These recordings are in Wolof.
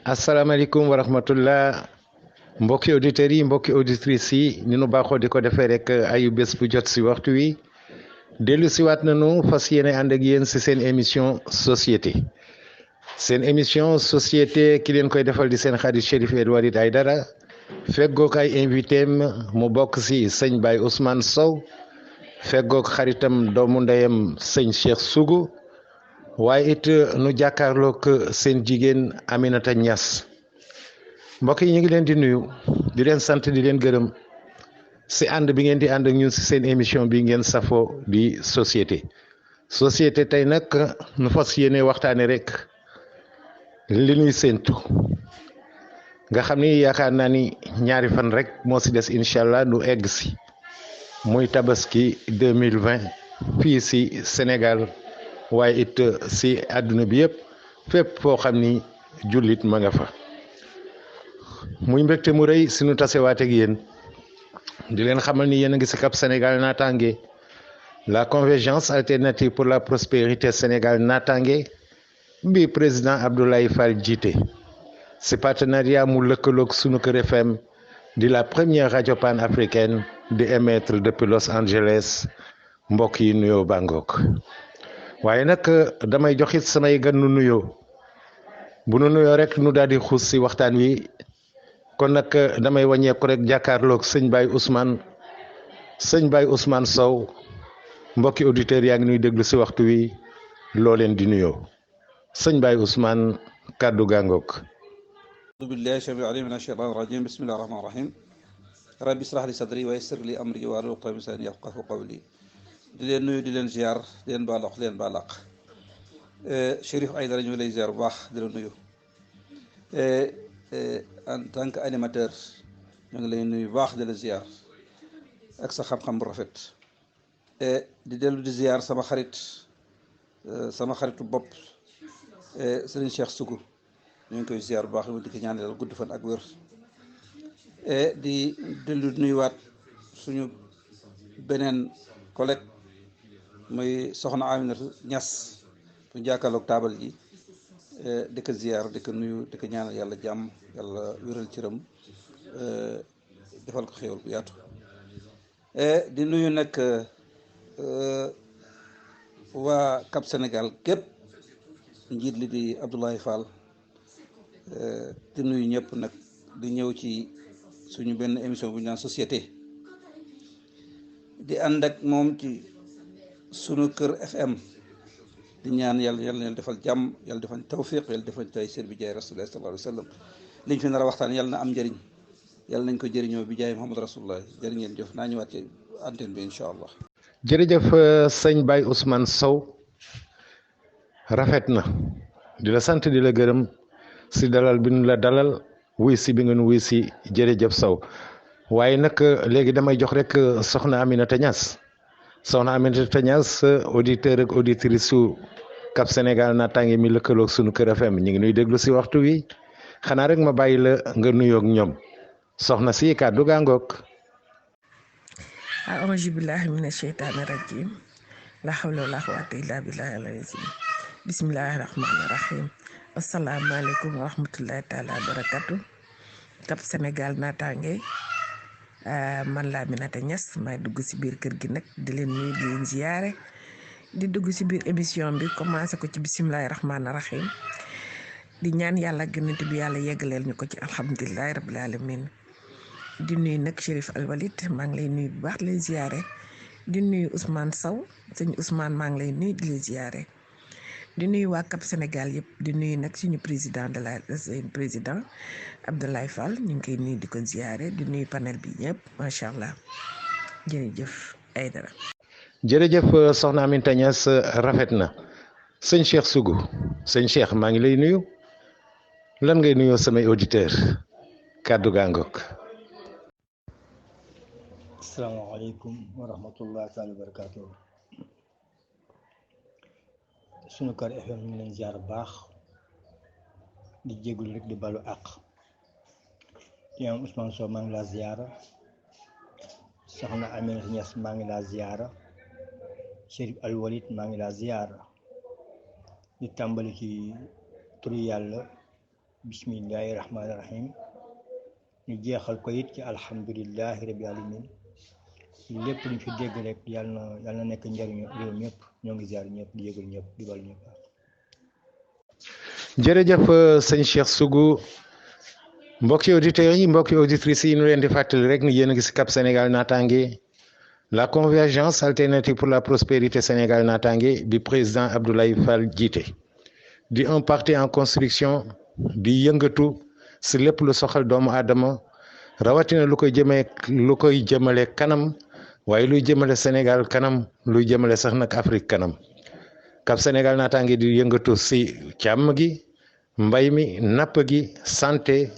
asalaamaaleykum wa rahmatullah mbokki auditeurs yi mbokki auditrices yi ni nu baaxoo di ko defee rek ayu bés bu jot si waxtu wi dellu siwaat nañu fas yéene ànd ak yéen si seen émission société ki leen koy defal di seen xarit Chérif Edouard Aïdara feggoog ay invité mu bokk si sëñ Baye Ousmane Sow feggoog xaritam doomu ndeyam sëñ Cheikh Sougou waaye it nu jàkkaarloog seen jigéen Aminata Niass mbokk yi ñu ngi leen di nuyu di leen sant di leen gërëm si ànd bi ngeen di ànd ak ñun si seen émission bi ngeen safoo di société tey nag nu fas yéene waxtaane rek li ñuy séentu nga xam ni yaakaar naa ni ñaari fan rek moo si des incha allah nu egg si muy tabaski 2020 fii si Sénégal waaye it si àdduna bi yëpp fépp foo xam ni jullit ma nga fa muy mbégte mu rëy si nu tasewaat ak yéen di leen xamal ni yéen a ngi si Cap Sénégal Natangué la convergence alternative pour la prospérité Sénégal Natangué bi président Abdoulaye Fall jiite si partenariat mu lëkkaloog sunu Kër FM di la première radio panafricaine di émettre depuis Los Angeles mbokk yi nuyoo Bangok. waaye nag damay joxit samay gan nu nuyoo bu nu nuyoo rek nu daal di xuus si waxtaan wi kon nag damay wàññeeku rek jàkkaarloog sëñ Baye Ousmane Sow mbokki auditeurs yaa ngi nuy déglu si waxtu wi loo leen di nuyoo sëñ Baye Ousmane kàddu gàngoog. أعوذ بالله السميع العليم من الشيطان الرجيم بسم الله الرحمن الرحيم ربي اشرح لي صدري ويسر لي أمري واحلل عقدة من لساني يفقهوا قولي di leen nuyu di leen ziar di leen baal wax di leen baal àq Chérif Aïdara ñu ngi lay ziar bu baax di la nuyu en tant que animateur ñu ngi lay nuyu bu baax di la ziar ak sa xam-xam bu rafet di dellu di ziar sama xaritu bopp Serigne Cheikh Sougou ñu ngi koy ziar bu baax di ko ñaanal gudd fan ak wér di dellu di nuyuwaat suñu beneen collègue muy soxna Aminata Niass bu jàkkaarloog taabal ji di ko ziar di ko nuyu di ko ñaanal yàlla jàmm yàlla wéral cëram defal ko xéwal bu yaatu di nuyu nag waa Cap Sénégal képp njiit li di Abdoulaye Fall di nuyu ñëpp nag di ñëw ci suñu benn émission bu ñu naan société di ànd ak moom ci sunu Kër FM di ñaan yàlla defal jàmm yàlla defal tawfiq yàlla defal taysir bi jaay rasulullah sallallahu alayhi wa sallam liñ fi nar a waxtaan yàlla na am njëriñ yàlla nañ ko jëriñoo bi jaay Muhammad rasulullah jërë ngeen jëf naa ñëwaat ci antenne bi incha allah. jërëjëf sëñ Baye Ousmane Sow rafet na di la sant di la gërëm si dalal bi nu la dalal wuy si bi nga nu wuy si jërëjëf Sow waaye nag léegi damay jox rek soxna Aminata Niass auditeur ak auditrice su Cap Sénégal Natangué mi lëkkaloog sunu Kër FM ñu ngi nuy déglu si waxtu wi xanaa rek ma bàyyi la nga nuyoog ñoom soxna si kàddu gàngoog. a'uuzu billaahi mina sheytaani rajiim laa hawla wa laa quwwata illaa billaahi al-aziim bismillaahi rahmaani rahiim asalaamaaleykum wa rahmatullaahi taala wa barakaatu Cap Sénégal Natangué man la Aminata Niass may dugg si biir kër gi nag di leen nuyu di leen ziyaare di dugg si biir émission bi commencé ko ci bisimilahi rahmaani rahim di ñaan yàlla gënante bi yàlla yeggaleel ñu ko ci alhamdulilahi rabbil alamin di nuyu nag Chérif Alwalid maa ngi lay nuyu bu baax di leen ziyaare di nuyu Ousmane Sow sëñ Ousmane maa ngi lay nuyu di leen ziyaare di nuyu waa Cap Sénégal yëpp di nuyu nag suñu président Abdoulaye Fall ñu ngi koy nuyu di ko ziyaare di nuyu panel bi ñëpp macha allah jërëjëf Aïdara. jërëjëf soxna Aminata Niass rafet na sëñ Cheikh Sougou sëñ Cheikh maa ngi lay nuyu lan ngay nuyoo samay auditeur kàddu gàngoog. asalaamaaleykum wa rahmatullah taala wa barakaatu. sunu Kër FM ñu leen ziar bu baax di jégalu rek di balu àq imam Ousmane Sow maa ngi laa ziara soxna Aminata Niass maa ngi laa ziara Chérif Alwalid maa ngi laa ziara di tàmbali ci turu yàlla bismillahi rahmaani rahim ñu jeexal ko it ci alhamdulillahi rabbil alamin lépp luñ fi dégg rek yàlla na nekk njariñu réew ñëpp ñoo ngi ziar ñëpp di yëgal ñëpp di bal ñëpp. jërëjëf sëñ Cheikh Sougou mbokki auditeurs yi mbokki auditrices yi ñu leen di fàttali rek ni yéen a ngi si Cap Sénégal Natangué la convergence alternative pour la prospérité Sénégal Natangué bi président Abdoulaye Fall jiite di un parti en construction di yëngatu si lépp lu soxal doomu aadama rawatina lu koy jëmale kanam waaye luy jëmale Sénégal kanam luy jëmale sax nag Afrique kanam Cap Sénégal Natangué di yëngatu si càmm gi mbay mi napp gi santé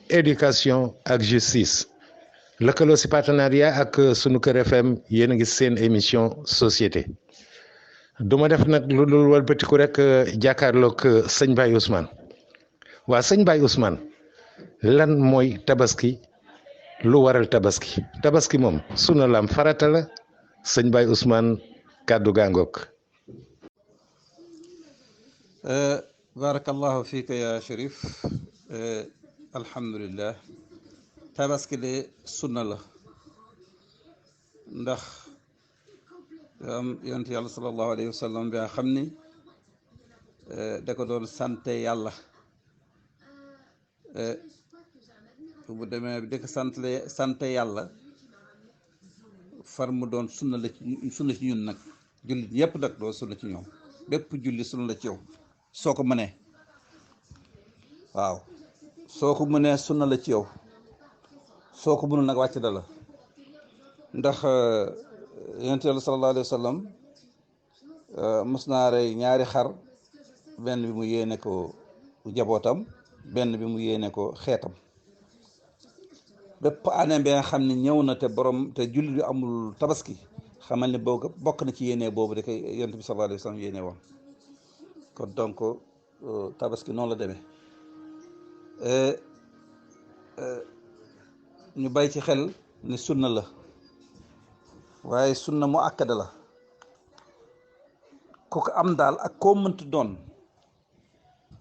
éducation ak justice lëkkaloo si partenariat ak sunu Kër FM yéen a ngi seen émission société duma def nag lu dul walbatiku rek jàkkaarloog sëñ Baye Ousmane waa sëñ Baye Ousmane lan mooy tabaski lu waral tabaski moom sunu lam farata la sëñ Baye Ousmane kàddu gaangoog. barakallahu fiika ya Chérif alhamdulillah tabaski de sunna la ndax yonent yàlla sallallahu alayhi wa sallam bi nga xam ni da ko doon sante yàlla bu demee di ko sante yàlla far mu doon sunna ci ñun nag jullit yépp nag doon sunna ci ñoom bépp julli sunna la ci yow soo ko mënee waaw soo ko mënee sunna la ci yow soo ko mënul nag wàcc da la ndax yonent yàlla sallallahu alayhi wa sallam mos naa rey ñaari xar benn bi mu yéene ko jabootam benn bi mu yéene ko xeetam bépp année bi nga xam ne ñëw na te borom te jullit bi amul tabaski xamal ne bokk na ci yéene boobu da koy yonent bi sallallahu alayhi wa sallam yéene woon kon donc tabaski noonu la demee ñu bàyyi ci xel ni sunna la waaye sunna mu akkada la ku ko am daal ak koo mënti doon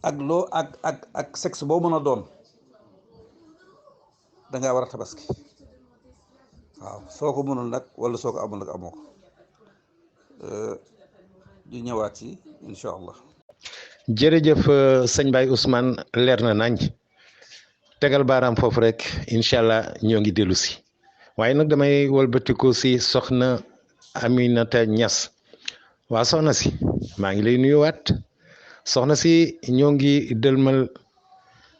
ak loo ak sexe boo mën a doon dangaa war a tabaski waaw soo ko mënul nag wala soo ko amul nag amoo ko di ñëwaat ci incha allah. jërëjëf sëñ Baye Ousmane leer na nañ tegal baaraam foofu rek incha allah ñoo ngi dellu si waaye nag damay walbatiku si soxna Aminata Niass waa soxna si maa ngi lay nuyuwaat soxna si ñoo ngi dëlmal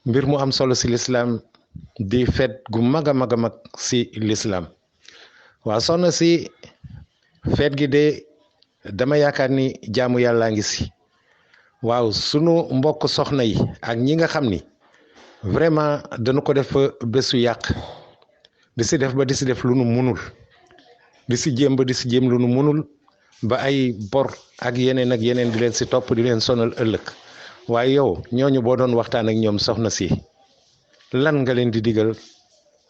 mbir mu am solo si lislaam di fet gu mag a mag a mag si lislaam waa soxna si feet gi de dama yaakaar ni jaamu yàllaa ngi si waaw sunu mbokk soxna yi ak ñi nga xam ni vraiment dañu ko def bésu yàq di si def lu nu munul di si jéem lu nu munul ba ay bor ak yeneen di leen si topp di leen sonal ëllëg waaye yow ñooñu boo doon waxtaan ak ñoom soxna si lan nga leen di digal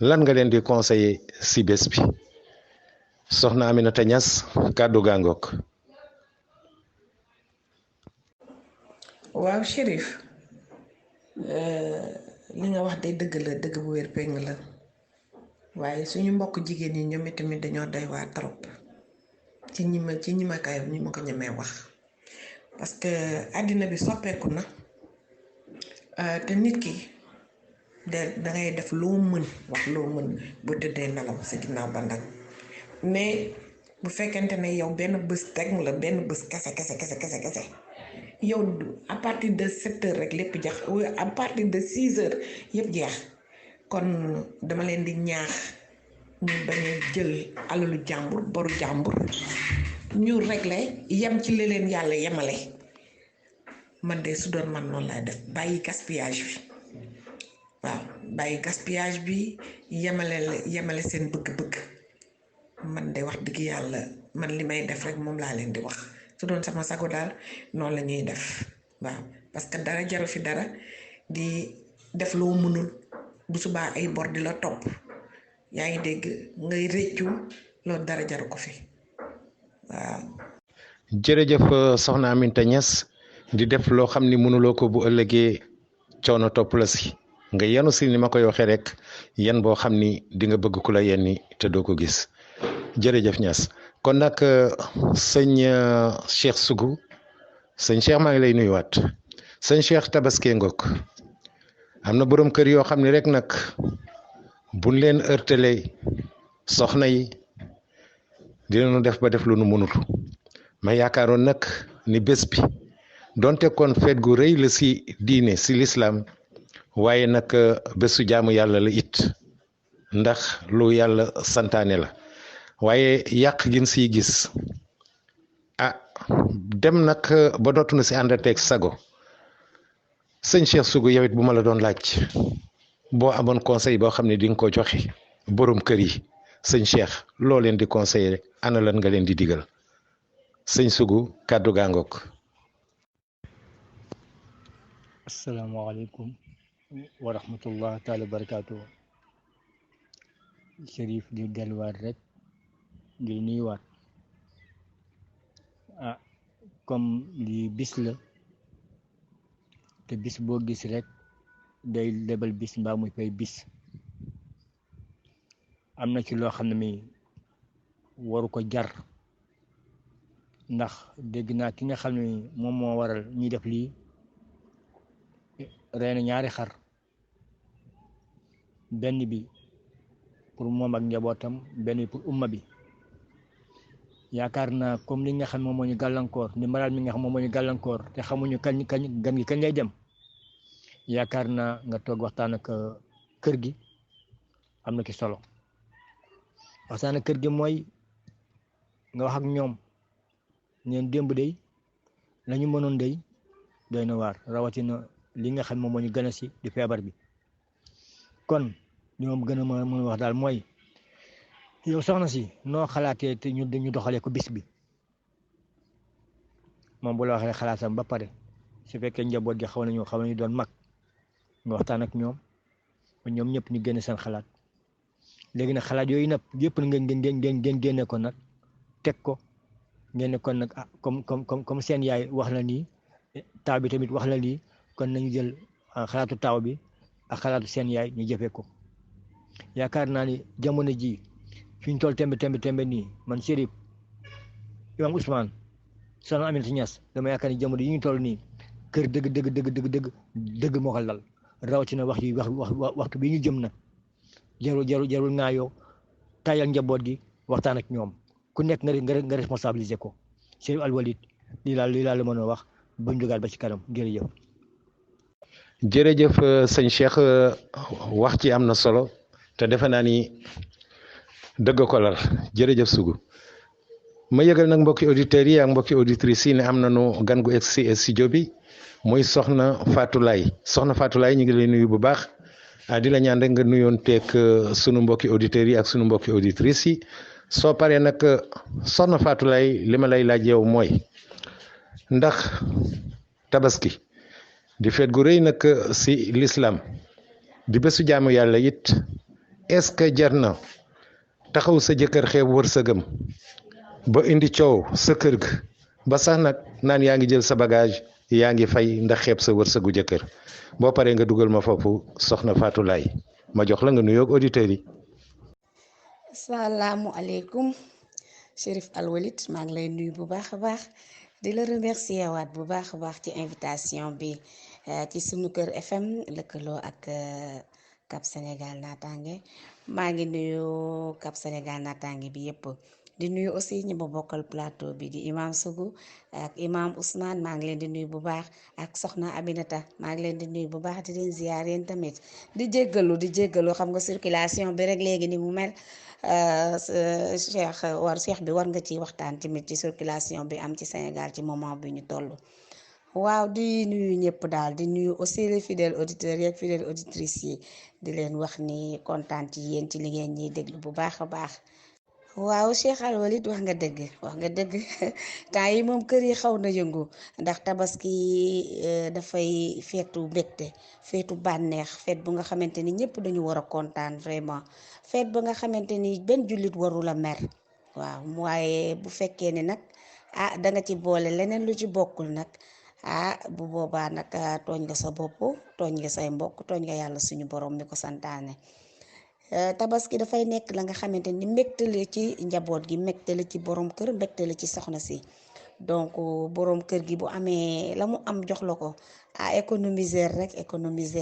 lan nga leen di conseiller si bés bi soxna Aminata Niass kàddu gaangook. waaw Chérif li nga wax day dëgg la dëgg bu wér péng la waaye suñu mbokk jigéen ñi ñoom itamit dañoo doy waar trop ci ñi ma ko ñemee wax parce que àddina bi soppeeku na te nit ki dangay def loo mën wax loo mën bu tëddee nelaw sa ginnaaw bandang mais bu fekkente ne yow benn bés teg la benn bés kese yow à partir de 7 heures rek lépp jax à partir de 6 heures yëpp jeex kon dama leen di ñaax ñu bañ a jël alalu jàmbur boru jàmbur ñu réglé yem ci li leen yàlla yemale man de su doon man noonu laay def bàyyi gaspillage bi waaw bàyyi gaspillage bi yemale seen bëgg-bëgg man de wax dëgg yàlla man li may def rek moom laa leen di wax su doon sama sago daal noonu la ñuy def waaw parce que dara jaru fi dara di def loo mënul bu subaa ay bor di la topp yaa ngi dégg ngay réccu loolu dara jaru ko fi waaw. jërëjëf soxna Aminata Niass di def loo xam ni mënuloo ko bu ëllëgee coono topp la si nga yenu si ni ma koy waxee rek yan boo xam ni di nga bëgg ku la yenni te doo ko gis jërëjëf Niass kon nag sëñ Cheikh Sougou sëñ Cheikh maa ngi lay nuyuwaat sëñ Cheikh tabaskee ngoog am na borom kër yoo xam ne rek nag buñ leen ërtalee soxna yi dinañu def ba def lu nu mënut ma yaakaaroon nag ni bés bi donte kon feet gu rëy la si diine si lislaam waaye nag bésu jaamu yàlla la it ndax lu yàlla santaane la waaye yàq gin siy gis dem nag ba dootu na si àndateeg sago sëñ Cheikh Sougou yow it bu ma la doon laaj boo amoon conseil boo xam ne di nga ko joxe borom kër yi sëñ Cheikh loo leen di conseiller ana lan nga leen di digal sëñ Sougou kàddu gaangook. asalaamaaleykum wa rahmatullah taala barakaatu. Chérif di delluwaat rek di nuyuwaat comme lii bis la te bis boo gis rek day lebal bis mbaa muy fay bis am na ci loo xam ne mi waru ko jar ndax dégg naa ki nga xam ne moom moo waral ñuy def lii rey na ñaari xar benn bi pour moom ak njabootam benn bi pour umma bi yaakaar naa comme li nga xam moom moo ñu gàllankoor ni malade mi nga xam moom moo ñu gàllankoor te xamuñu kañ gan gi kañ lay dem yaakaar naa nga toog waxtaan ak kër gi am na ki solo waxtaan ak kër gi mooy nga wax ak ñoom ñeen démb day la ñu mënoon day doy na waar rawatina li nga xam moom moo ñu gën a si di feebar bi kon li ma gën a mën a wax daal mooy yow soxna si noo xalaatee te ñu doxalee ko bis bi moom bu la waxee xalaatam ba pare su fekkee njaboot gi xaw nañu doon mag nga waxtaan ak ñoom ñoom ñëpp ñu génne seen xalaat léegi nag xalaat yooyu nag yëpp ngeen génne ko nag teg ko ngeen kon nag comme seen yaay wax na nii taaw bi tamit wax na lii kon nañu jël xalaatu taaw bi ak xalaatu seen yaay ñu jëfee ko yaakaar naa ni jamono ji fi ñu toll tembe nii man Chérif Imam Ousmane soxna Aminata Niass dama yaakaar ni jamono yi ñu toll nii kër dëgg moo ko lal rawatina waxtu bi ñu jëm nag jarul ngaayoo tayal njaboot gi waxtaan ak ñoom ku nekk nga responsabiliser ko Chérif Alwalid lii laa la mën a wax ba ñu jógaat ba ci kanam jërëjëf. jërëjëf sëñ Cheikh wax ci am na solo te defe naa ni dëgg ko lal jërëjëf Sougou ma yëgal nag mbokki auditeurs yi ak mbokki auditrices yi ne am nañu gan gu egg si studio bi muy soxna Fatou Laye soxna Fatou Laye ñu ngi lay nuyu bu baax di la ñaan rek nga nuyoon teeg sunu mbokki auditeurs yi ak sunu mbokki auditrices yi soo paree nag soxna Fatou Laye li ma lay laaj yow mooy ndax tabaski di feet gu rëy nag si l'islam di bésu jaamu yàlla it est-ce que jar na taxaw sa jëkkër xeeb wërsëgam ba indi coow sa kër ga ba sax nag naan yaa ngi jël sa bagage yaa ngi fay ndax xeeb sa wërsëgu jëkkër boo paree nga dugal ma foofu soxna Fatou Laye ma jox la nga nuyoog auditeurs yi. asalaamualeykum Chérif Alwalid maa ngi lay nuyu bu baax a baax di la remercier waat bu baax a baax ci invitation bi ci sunu kër FM lëkkaloo ak Cap Sénégal naataange maa ngi nuyu Cap Sénégal naataange bi yëpp di nuyu aussi ñi ma bokkal plateau bi di imam Sougou ak imam Ousmane maa ngi leen di nuyu bu baax ak soxna Aminata maa ngi leen di nuyu bu baax di leen ziar yéen tamit di jéggalu xam nga circulation bi rek léegi ni mu mel Cheikh bi war nga ci waxtaan tamit ci circulation bi am ci Sénégal ci moment bi ñu toll. waaw di nuyu ñëpp daal di nuyu aussi les fidèles auditeurs yeeg fidèles auditrices yi di leen wax ni kontaan ci yéen ci li ngeen ñiy déglu bu baax a baax. waaw Cheikh Alwalid wax nga dëgg temps yi moom kër yi xaw na yëngu ndax tabaski dafay feetu mbégte feetu bànneex feet bu nga xamante ni ñëpp dañu war a kontaan vraiment feet ba nga xamante ni benn jullit warul a mer waaw waaye bu fekkee ne nag da nga ci boole leneen lu ci bokkul nag bu boobaa nag tooñ nga sa bopp tooñ nga say mbokk tooñ nga yàlla suñu borom mi ko santaane. Tabaski dafay nekk la nga xamante ni mbégte la ci njaboot gi mbégte la ci borom kër mbégte la ci soxna si donc borom kër gi bu amee la mu am jox la ko économiser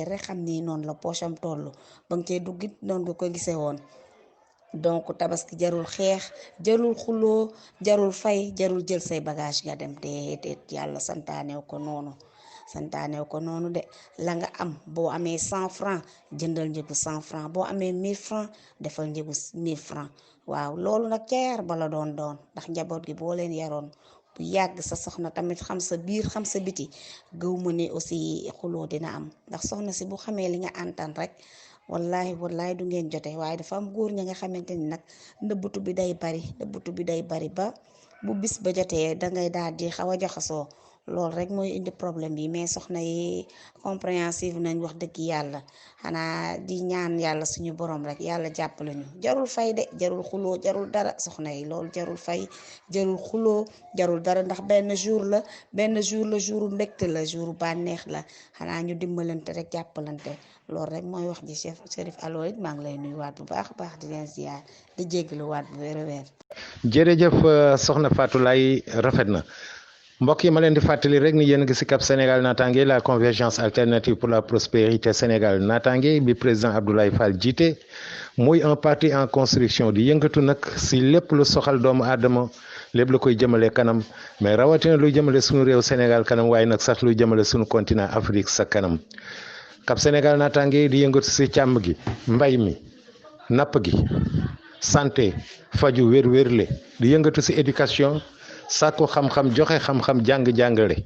rek xam ni noonu la poche am toll ba nga cee duggit noonu nga ko gisee woon. donc tabaski jarul xeex jarul xuloo jarul fay jarul jël say bagage nga dem déedéet yàlla santaanew ko noonu de la nga am boo amee 100 francs jëndal njëgu 100 francs boo amee 1000 francs defal njëgu 1000 francs waaw loolu nag ca yar ba la doon ndax njaboot gi boo leen yaroon bu yàgg sa soxna tamit xam sa biir xam sa biti gëw ma ne aussi xuloo dina am ndax soxna si bu xamee li nga antan rek wallahi du ngeen jote waaye dafa am góor ña nga xamante ni nag ndëbbutu bi day bari ba bu bis ba jotee dangay daal di xaw a jaxasoo loolu rek mooy indi problème bi mais soxna yi compréhensive nañ wax dëgg yàlla xanaa di ñaan yàlla suñu borom rek yàlla jàppale ñu jarul fay de jarul xuloo jarul dara soxna yi loolu jarul fay jarul xuloo jarul dara ndax benn jour la jouru mbégte la jouru bànneex la xanaa ñu dimbalante rek jàppalante loolu rek mooy wax ji Chérif Allo it maa ngi lay nuyuwaat bu baax di leen ziar di jéggaluwaat bu wér a wér. jërëjëf soxna Fatou Laye rafet na. mbokk yi ma leen di fàttali rek ni yéen a ngi si Cap Sénégal Natangué la convergence alternative pour la prospérité Sénégal Natangué bi président Abdoulaye Fall jiite muy un parti en construction di yëngatu nag si lépp lu soxal doomu aadama lépp lu koy jëmale kanam mais rawatina luy jëmale suñu réew Sénégal kanam waaye nag sax luy jëmale suñu continent Afrique sa kanam. Cap Sénégal Natangué di yëngatu si càmm gi mbay mi napp gi santé faju wér-wérle di yëngatu si éducation. sàkku xam-xam joxe xam-xam jàng-jàngale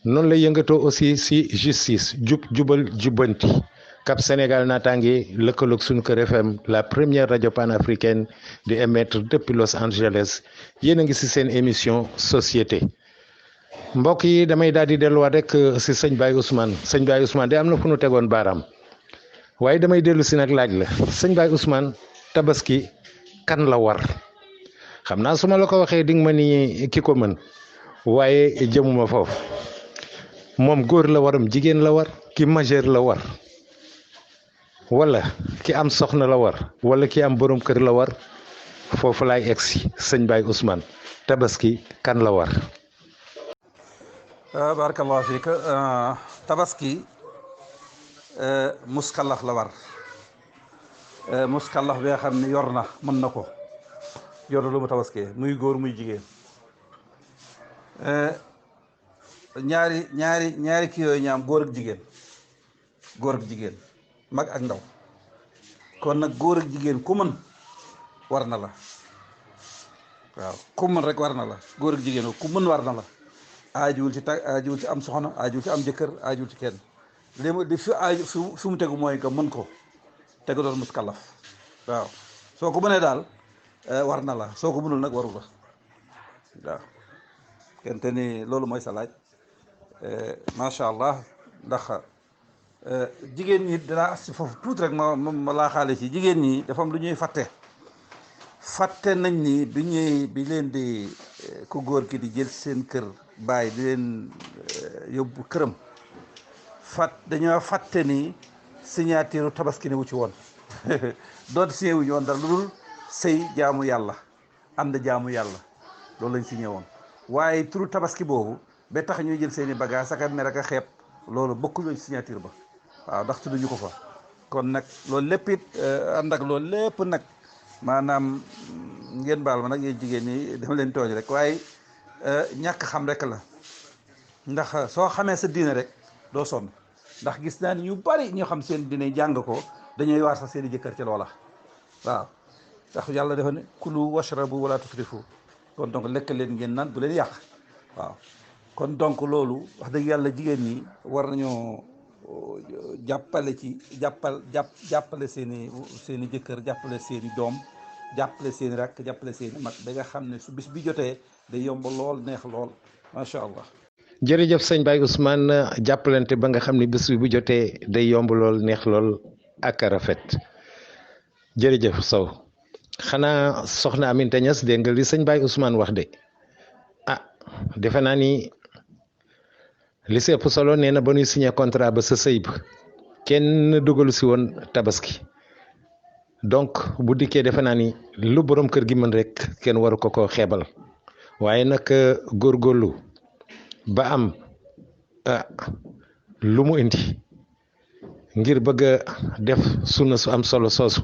noonu la yëngatoo aussi si justice jubal jubbanti Cap Sénégal Natangué lëkkaloog suñu Kër FM la première radio panafricaine di émettre depuis Los Angeles yéen a ngi si seen émission société mbokk yi damay daal di delluwaat rek si sëñ Baye Ousmane de am na fu nu tegoon baaraam waaye damay dellu si nag laaj la sëñ Baye Ousmane tabaski kan la war. xam naa su ma la ko waxee di nga ma ni ki ko mën waaye jëmuma foofu moom góor la waram jigéen la war ki majeur la war wala ki am soxna la war wala ki am borom kër la war foofu laay egsi sëñ Baye Ousmane tabaski kan la war. barakallahu fiik tabaski muskalax la war muskalax bi nga xam ne yor na mën na ko. yor lu mu tabaskee muy góor muy jigéen ñaari kii yooyu ñaam góor ak jigéen mag ak ndaw kon nag góor ak jigéen ku mën war na la waaw ku mën rek war na la góor ak jigéen ku mën war na la aajuwul ci am soxna aajuwul ci am jëkkër aajuwul ci kenn li fi mu tegu mooy que mën ko tegu doon muskallaf waaw soo ko mënee daal war na la soo ko mënul nag waru la waaw kente ni loolu mooy sa laaj macha allah ndax jigéen ñi dinaa as si foofu tuuti rek ma laa xaale ci jigéen ñi dafa am lu ñuy fàtte nañ ni bi leen di ku góor ki di jël seen kër baay di leen yóbbu këram dañoo fàtte ni signature tabaski ne wu ci woon doon signé wuñu woon dara lu dul sëy jaamu yàlla ànd jaamu yàlla loolu lañ signé woon waaye turu tabaski boobu ba tax ñuy jël seeni bagage aka mer aka xeeb loolu bokkuñu ci signature ba waaw ndax tudduñu ko fa kon nag loolu lépp it ànd ak loolu lépp nag maanaam ngeen baal ma nag yéen jigéen ñi dama leen tooñ rek waaye ñàkk xam rek la ndax soo xamee sa diine rek doo sonn ndax gis naa ni ñu bari ñoo xam seen diine jàng ko dañuy waar sax seeni jëkkër ci loola waaw ndax yàlla dafa ne kulu washrabu wala tusrifu kon donc lekk leen ngeen naan bu leen yàq waaw kon donc loolu wax dëgg yàlla jigéen ñi war nañoo jàppale seeni jëkkër jàppale seeni doom jàppale seeni rakk jàppale seeni mag ba nga xam ne su bis bi jotee day yomb lool neex lool macha allah. jërëjëf sëñ Baye Ousmane jàppalante ba nga xam ne bis bi bu jotee day yomb lool neex lool ak rafet jërëjëf Sow xanaa soxna Aminta Niass dégg nga li sëñ Baye Ousmane wax de ah defe naa ni li si ëpp solo nee na ba ñuy signé contrat ba sa sëy ba kenn dugalu si woon tabaski donc bu dikkee defe naa ni lu borom kër gi mën rek kenn waru ko xeebal waaye nag góorgóorlu ba am lu mu indi ngir bëgg a def sunna su am solo soosu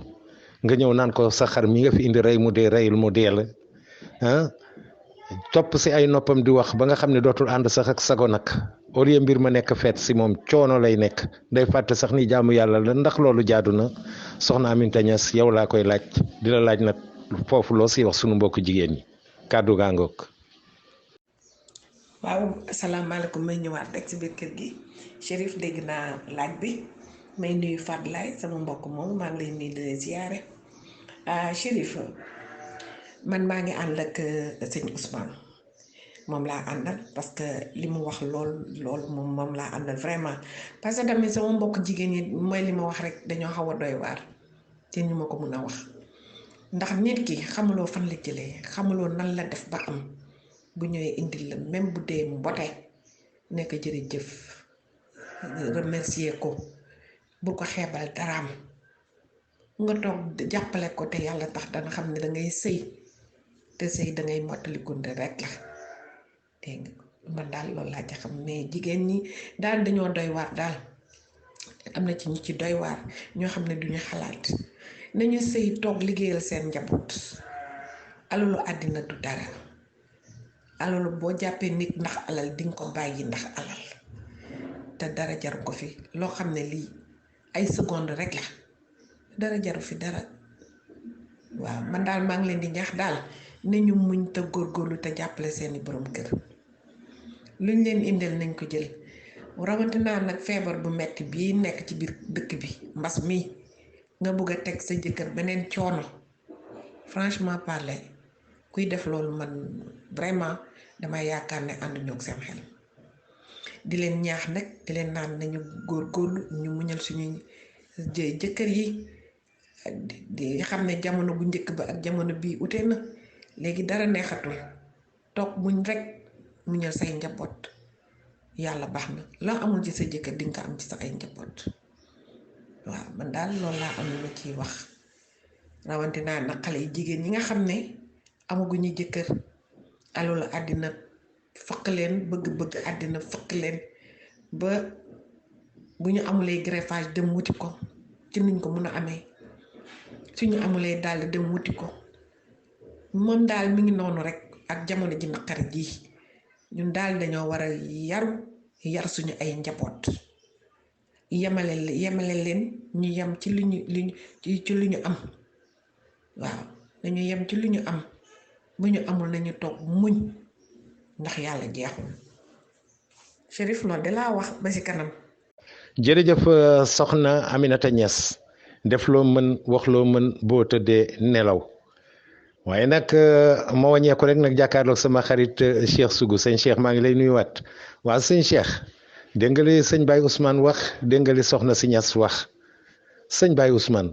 nga ñëw naan ko sa xar mi nga fi indi rey mu dee reyul mu dee la topp si ay noppam di wax ba nga xam ne dootul ànd sax ak sago nag au lieu mbir ma nekk feet si moom coono lay nekk day fàtte sax ni jaamu yàlla la ndax loolu jaadu na soxna Aminta Niass yow laa koy laaj di la laaj nag foofu loo si wax sunu mbokku jigéen ñi kàddu gaa ngoog. waaw asalaamaaleykum may ñëwaat rek ci biir kër gi Chérif dégg naa laaj bi may nuyu Fadlaay sama mbokk moom maa ngi lay nuyu di leen ziyaare Chérif man maa ngi ànd ak sëñ Ousmane moom laa àndal parce que li mu wax lool moom laa àndal vraiment parce que tamit sama mbokk jigéen ñi mooy li ma wax rek dañoo xaw a doy waar te ñu ma ko mun a wax ndax nit ki xamuloo fan la jëlee xamuloo nan la def ba am bu ñëwee indil la même bu dee mbote nekk jërëjëf remercier ko bu ko xeebal daraam nga toog jàppale ko te yàlla tax dana xam ne dangay sëy te sëy dangay mottali gunde rek la dégg nga man daal loolu laa ci xam mais jigéen ñi daal dañoo doy waar daal am na ci ñi ci doy waar ñoo xam ne duñu xalaat nañu sëy toog liggéeyal seen njaboot alalu àddina du dara alalu boo jàppee nit ndax alal dinga ko bàyyi ndax alal te dara jaru ko fi loo xam ne lii ay seconde rek la dara jaru fi dara waaw man daal maa ngi leen di ñaax daal nañu muñ te góorgóorlu te jàppale seeni borom kër luñ leen indil nañ ko jël rawatina nag feebar bu metti bii nekk ci biir dëkk bi mbas mi nga bëgg a teg sa jëkkër beneen coono franchement parler kuy def loolu man vraiment damay yaakaar ne ànduñu ak seen xel di leen ñaax nag di leen naan nañu góorgóorlu ñu muñal suñu jëkkër yi di xam ne jamono bu njëkk ba ak jamono bii ute na léegi dara neexatul toog muñ rek muñal say njaboot yàlla baax na loo amul ci sa jëkkër dinga ko am ci sa ay njaboot waaw man daal loolu laa am lu ciy wax rawatina nag xale yi jigéen ñi nga xam ne amaguñu jëkkër alalu àddina fëkk leen bëgg-bëgg àddina fëkk leen ba bu ñu amulee greffage dem wuti ko ci niñ ko mun a amee suñu amulee daal dem wuti ko moom daal mi ngi noonu rek ak jamono ji naqari ji ñun daal dañoo war a yar suñu ay njaboot yemale leen ñu yem ci li ñu am waaw nañu yem ci li ñu am bu ñu amul nañu toog muñ ndax yàlla jeexul Chérif loolu de laa wax ba ci kanam. jërëjëf soxna Aminata Niass def loo mën wax loo mën boo tëddee nelaw waaye nag ma wàññeeku rek nag jàkkaarloog sama xarit Cheikh Sougou sëñ Cheikh maa ngi lay nuyuwaat waaw sëñ Cheikh dégg nga li sëñ Baye Ousmane wax dégg nga li soxna si Niass wax sëñ Baye Ousmane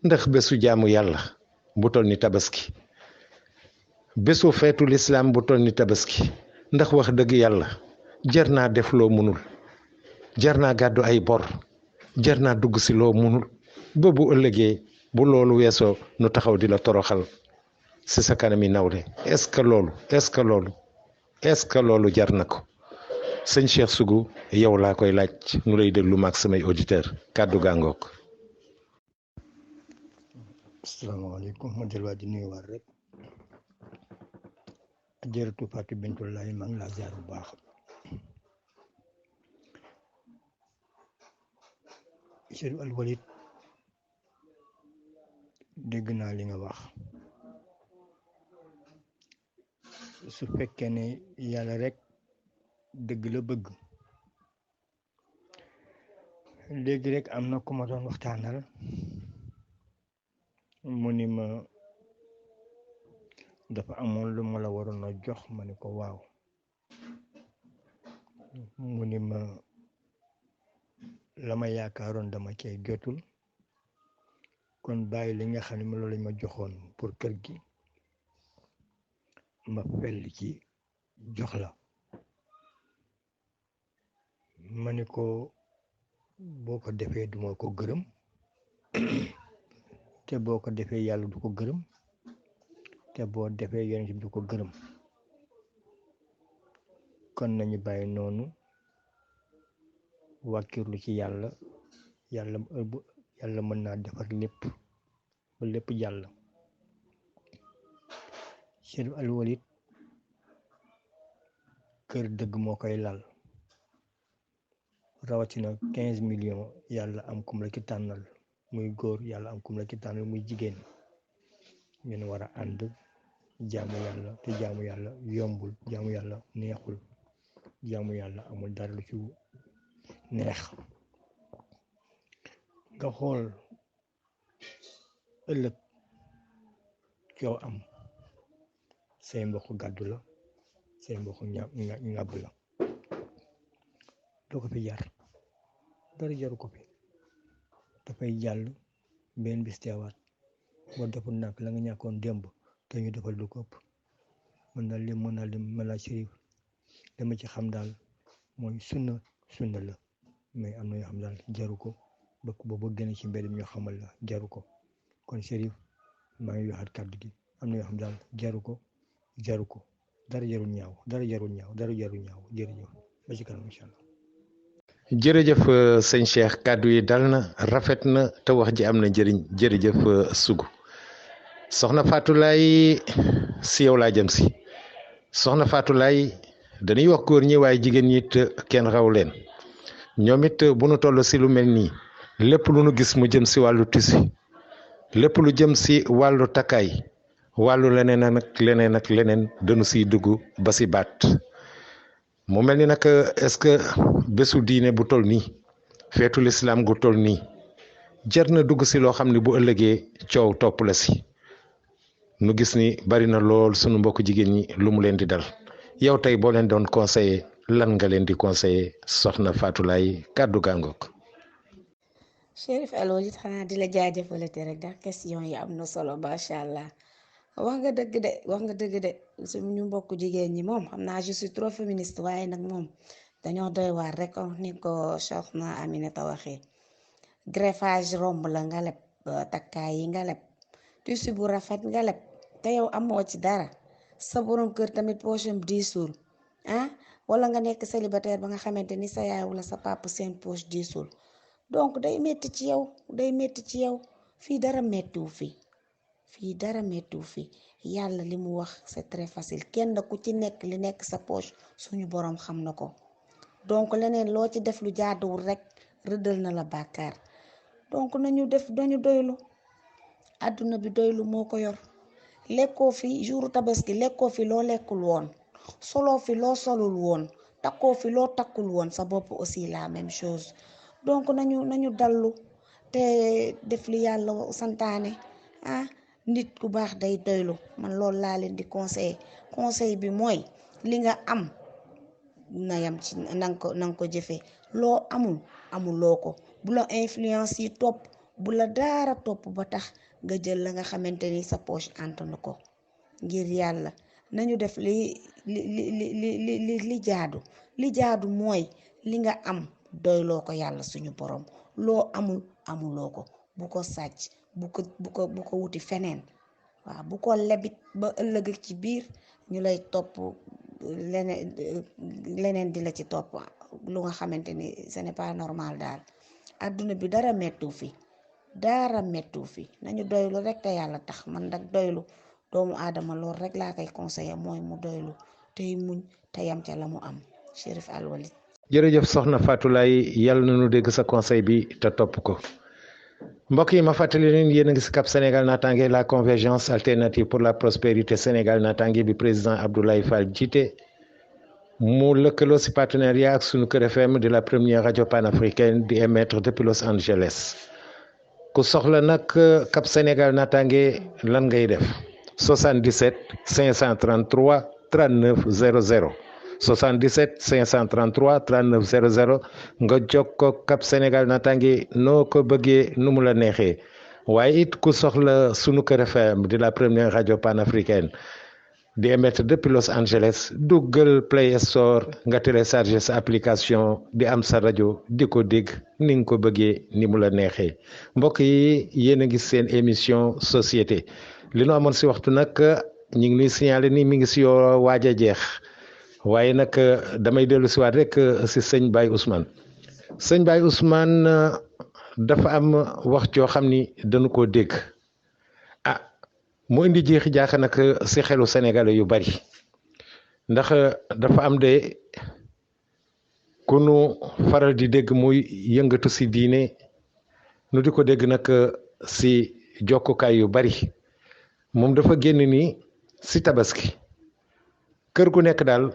ndax bésu jaamu yàlla bu toll ni tabaski bésu feetu lislaam bu toll ni tabaski ndax wax dëgg yàlla jar naa def loo munul jar naa gàddu ay bor jar naa dugg si loo munul ba bu ëllëgee bu loolu weesoo nu taxaw di la toroxal si sa kanami nawle est-ce que loolu jar na ko sëñ Cheikh Sougou yow laa koy laaj nu lay déglu maag samay auditeur kàddu gàngook. asalaamaaleykum ma delluwaat di nuyuwaat rek Ajaratu Fatou Bintoulaye maa ngi laa ziar bu baax Chérif Al Walid dégg naa li nga wax su fekkee ne yàlla rek dëgg la bëgg léegi rek am na ku ma doon waxtaanal mu ni ma dafa amoon lu ma la waroon a jox ma ne ko waaw mu ni ma la ma yaakaaroon dama cee jotul kon bàyyi li nga xam ne loolu lañ ma joxoon pour kër gi ma fell ci jox la ma ni ko boo ko defee duma ko gërëm te boo ko defee yàlla du ko gërëm te boo defee yonent bi du ko gërëm kon nañu bàyyi noonu wàkkirlu ci yàlla yàlla mën naa defar lépp ba lépp jàll. Chérif Al Walid kër dëgg moo koy lal rawatina 15 millions yàlla am kum la ci tànnal muy góor yàlla am kum la ci tànnal muy jigéen ngeen war a ànd jaamu yàlla te jaamu yàlla yombul jaamu yàlla neexul jaamu yàlla amul dara lu ci neex nga xool ëllëg coow am say mbokk gàddu la say mbokk ngàbb la doo ko fi jar dara jaru ko fi dafay jàll benn bis teewaat boo deful nag la nga ñàkkoon démb te ñu defal lu ko ëpp mën naa lim la Chérif dama ci xam daal mooy sunna la mais am na yoo xam daal jaru ko ba génn ci mbedd mi ñoo xamal la jaru ko kon Chérif maa ngi waxaat kàddu gi am na yoo xam daal jaru ko dara jarul ñaaw jërëjëf ba ci kanam incha allah. jërëjëf sëñ Cheikh kàddu yi dal na rafet na te wax ji am na njëriñ jërëjëf Sougou soxna Fatou Laye si yow laa jëm si soxna Fatou Laye dañuy wax góor ñi waaye jigéen ñi it kenn raw leen ñoom it bu nu toll si lu mel nii lépp lu nu gis mu jëm si wàllu tissu lépp lu jëm si wàllu takkaay wàllu leneen ak leneen dañu siy dugg ba si baat mu mel ni nag est-ce que bésu diine bu toll nii feetu lislaam gu toll nii jar na dugg si loo xam ne bu ëllëgee coow topp la si nu gis ni bari na lool sunu mbokk jigéen ñi lu mu leen di dal yow tey boo leen doon conseiller lan nga leen di conseiller soxna Fatou Laye kàddu gàngook. Chérif Al Walid xanaa di la jaajëfalate rek ndax question yi am na solo macha allah wax nga dëgg de suñu mbokk jigéen ñi moom xam naa je suis trop féministe waaye nag moom dañoo doy waar rek ni ko soxna Aminata waxee greffage romb la nga leb takkaay yi nga leb tissu bu rafet nga leb te yow amoo ci dara sa borom kër tamit poche am diisul wala nga nekk célibataire ba nga xamante ni sa yaay wala sa papa seen poche diisul donc day metti ci yow fii dara mettiwu fi yàlla li mu wax c'est très facile kenn ku ci nekk li nekk sa poche suñu borom xam na ko donc leneen loo ci def lu jaaduwul rek rëddal na la bàkkaar donc dañu doylu àdduna bi doylu moo ko yor lekkoo fi jour tabaski lekkoo fi loo lekkul woon soloo fi loo solul woon takkoo fi loo takkul woon sa bopp aussi la même chose donc nañu dallu te def li yàlla santaane nit ku baax day doylu man loolu laa leen di conseil bi mooy li nga am na yam ci nanga ko jëfee loo amuloo ko bu la influence yi topp bu la daara topp ba tax nga jël la nga xamante ni sa poche antanu ko ngir yàlla nañu def li jaadu mooy li nga am doyloo ko yàlla suñu borom loo amuloo ko bu ko sàcc bu ko wuti feneen waaw bu ko lebit ba ëllëg ci biir ñu lay topp leneen di la ci topp lu nga xamante ni ce n'est pas normal daal adduna bi dara mettu fi nañu doylu rek te yàlla tax man nag doylu doomu aadama lool rek laa koy conseiller mooy mu doylu tey muñ te yam ca la mu am Chérif Al Walid. jërëjëf soxna Fatou Laye yàlla na nu dégg sa conseil bi te topp ko mbokk yi ma fàttali leen yéen a ngi si Cap Sénégal Natangué la convergence alternative pour la prospérité Sénégal Natangué bi président Abdoulaye Fall jiite mu lëkkaloo si partenariat ak sunu Kër FM de la première radio panafricaine di émettre depuis Los Angeles ku soxla nag Cap Sénégal Natangué lan ngay def 77 533 39 00 77 533 39 00 nga jokkoo Cap Sénégal Natangué noo ko bëggee nu mu la neexee waaye it ku soxla sunu Kër FM de la première radio panafricaine di émettre depuis Los Angeles duggal Play Store nga télécharger sa application di am sa rajo di ko dégg ni nga ko bëggee ni mu la neexee mbokk yi yéen a ngi seen émission société li nu amoon si waxtu nag ñu ngi nuy signaler ni mi ngi si yoo waaj a jeex waaye nag damay dellu si waat rek si sëñ Baye Ousmane sëñ Baye Ousmane dafa am wax joo xam ni dañu koo dégg mu indi jeexi jaaxa nag si xelu sénégalais yu bari ndax dafa am de ku nu faral di dégg muy yëngatu si diine nu di ko dégg nag si jokkukaay yu bari moom dafa génn ni si tabaski kër gu nekk daal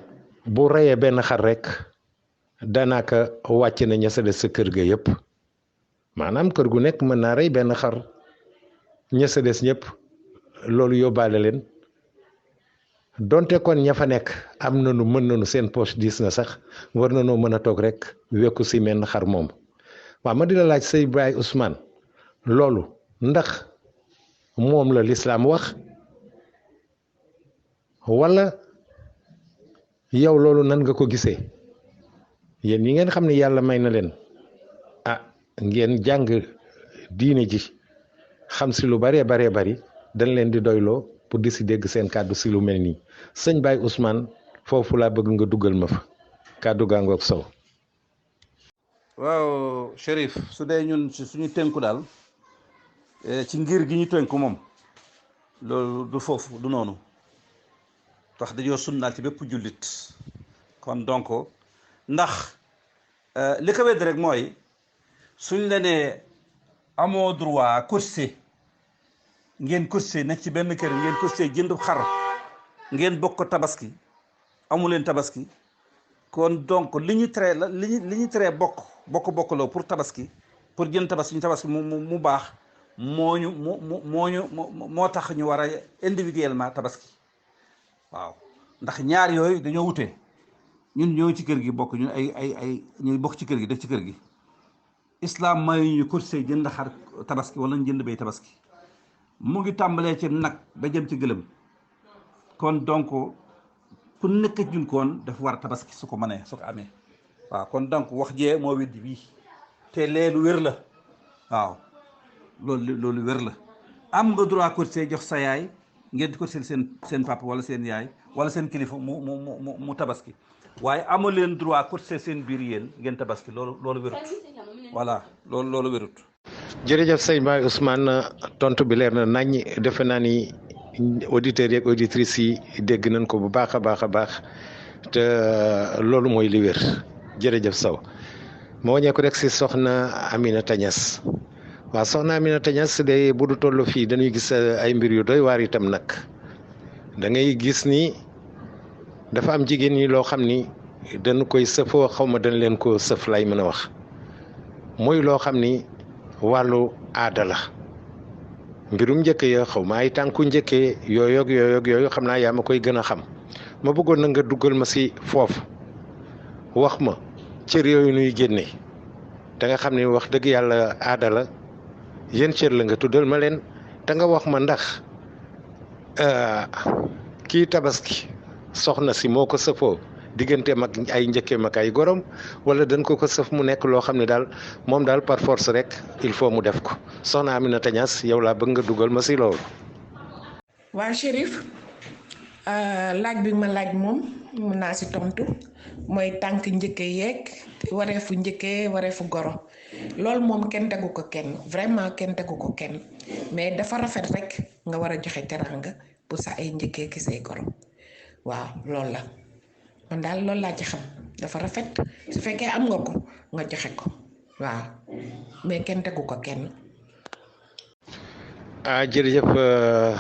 bu reyee benn xar rek daanaka wàcc na ña sa des sa kër ga yëpp maanaam kër gu nekk mën naa rey benn xar ña sa des ñëpp loolu yóbbaale leen donte kon ña fa nekk am nañu mën nañu seen poche diis na sax war nañoo mën a toog rek wekku si menn xar moom waaw ma di la laaj sëñ Baye Ousmane loolu ndax moom la lislaam wax wala yow loolu nan nga ko gisee yéen yi ngeen xam ne yàlla may na leen ngeen jàng diine ji xam si lu baree bari dañ leen di doyloo pour di si dégg seen kàddu si lu mel nii sëñ Baye Ousmane foofu laa bëgg nga duggal ma fa kàddu gaangoog sow. waaw Chérif su dee ñun ci suñu tënku daal ci ngir gi ñu tënku moom loolu du foofu du noonu tax dañoo sunnaal ci bépp jullit kon donc ndax li ko wedd rek mooy suñ la nee amoo droit course ngeen course nekk ci benn kër ngeen course jënd xar ngeen bokk tabaski amu leen tabaski kon donc li ñu tere la li ñu tere bokk la pour tabaski pour jënd tabaski ñu tabaski mu baax moo tax ñu war a individuellement tabaski waaw ndax ñaar yooyu dañoo wute ñun ñoo ci kër gi bokk ñun ay ñuy bokk ci kër gi def ci kër gi islam may ñu course jënd xar tabaski wala ñu jënd bay tabaski mu ngi tàmbalee ci nag ba jëm ci gëlëm kon donc ku nekk ñun koon dafa war a tabaski su ko mënee su ko amee waaw kon donc wax jee moo weddi bii te leelu wér la waaw loolu wér la am nga droit course jox sa yaay ngeen di course seen papa wala seen yaay wala seen kilifa mu tabaski waaye amu leen droit course seen biir yéen ngeen tabaski loolu wérut voilà loolu wérut. jërëjëf sëñ Baye Ousmane tontu bi leer na nañ defe naa ni auditeurs yeeg auditrices yi dégg nañ ko bu baax a baax te loolu mooy li wér jërëjëf Sow moo wàññeeku rek si soxna Aminata Niass waaw soxna Aminata Niass de bu du toll fii dañuy gis ay mbir yu doy waar itam nag da ngay gis ni dafa am jigéen ñi loo xam ni dañu koy sëfoo xaw ma dañ leen ko sëf lay mën a wax mooy loo xam ni wàllu aada la mbirum njëkk ya xaw ma ay tànku njëkkee yooyu xam naa yaa ma koy gën a xam ma bëggoon na nga duggal ma si foofu wax ma cër yooyu nuy génne te nga xam ne wax dëgg yàlla aada la yéen cër la nga tuddal ma leen te nga wax ma ndax kii tabaski soxna si moo ko sëfoo diggante mag ay njëkkee mag ay gorom wala dañ ko sëf mu nekk loo xam ne daal moom daal par force rek il faut mu def ko soxna Aminata Niass yow laa bëgg nga dugal ma si loolu. waa Chérif laaj bi ma laaj moom mën naa si tontu mooy tànk njëkkee yeeg wareefu njëkkee wareefu goro loolu moom kenn tegu ko kenn vraiment kenn tegu ko kenn mais dafa rafet rek nga war a joxe teranga pour sa ay njëkkee ki say goro waaw loolu la. man daal loolu laa ci xam dafa rafet su fekkee am nga ko nga joxe ko waaw mais kenn tegu ko kenn. jërëjëf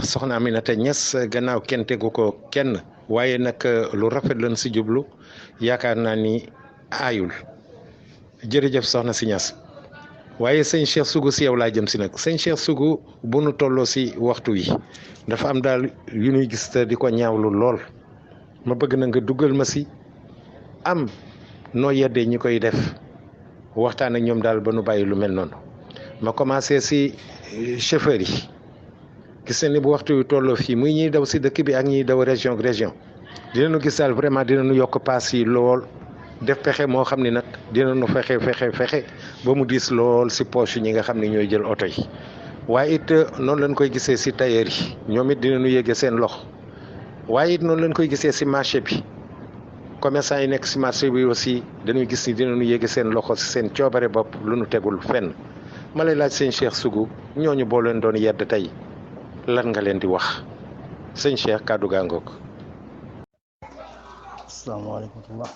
soxna Aminata Niass gannaaw kenn tegu ko kenn waaye nag lu rafet lañ si jublu yaakaar naa ni aayul jërëjëf soxna si Niass waaye sëñ Cheikh Sougou si yow laa jëm si nag sëñ Cheikh Sougou bu nu tolloo si waxtu wi dafa am daal yu ñuy gis te di ko ñaawlu lool. ma bëgg na nga duggal ma si am noo yeddee ñi koy def waxtaan ak ñoom daal ba nu bàyyi lu mel noonu ma commencé si chauffeur yi gis nañ ni bu waxtu wi tolloo fii muy ñiy daw si dëkk bi ak ñiy daw région dinañu gis daal vraiment dinañu yokk paas yi lool def pexe moo xam ni nag dinañu fexe ba mu diis lool si poche ñi nga xam ne ñooy jël oto yi waaye it noonu lañ koy gisee si tailleur yi ñoom it dinañu yéege seen loxo waaye it noonu lañ koy gisee si marché bi commerçant yi nekk si marché bi aussi dañuy gis ni dinañu yéege seen loxo si seen coobare bopp lu nu tegul fenn ma lay laaj sëñ Cheikh Sougou ñooñu boo leen doon yedd tey lan nga leen di wax sëñ Cheikh kàddu gaa ngoog. asalaamaaleykum wa rahmatulah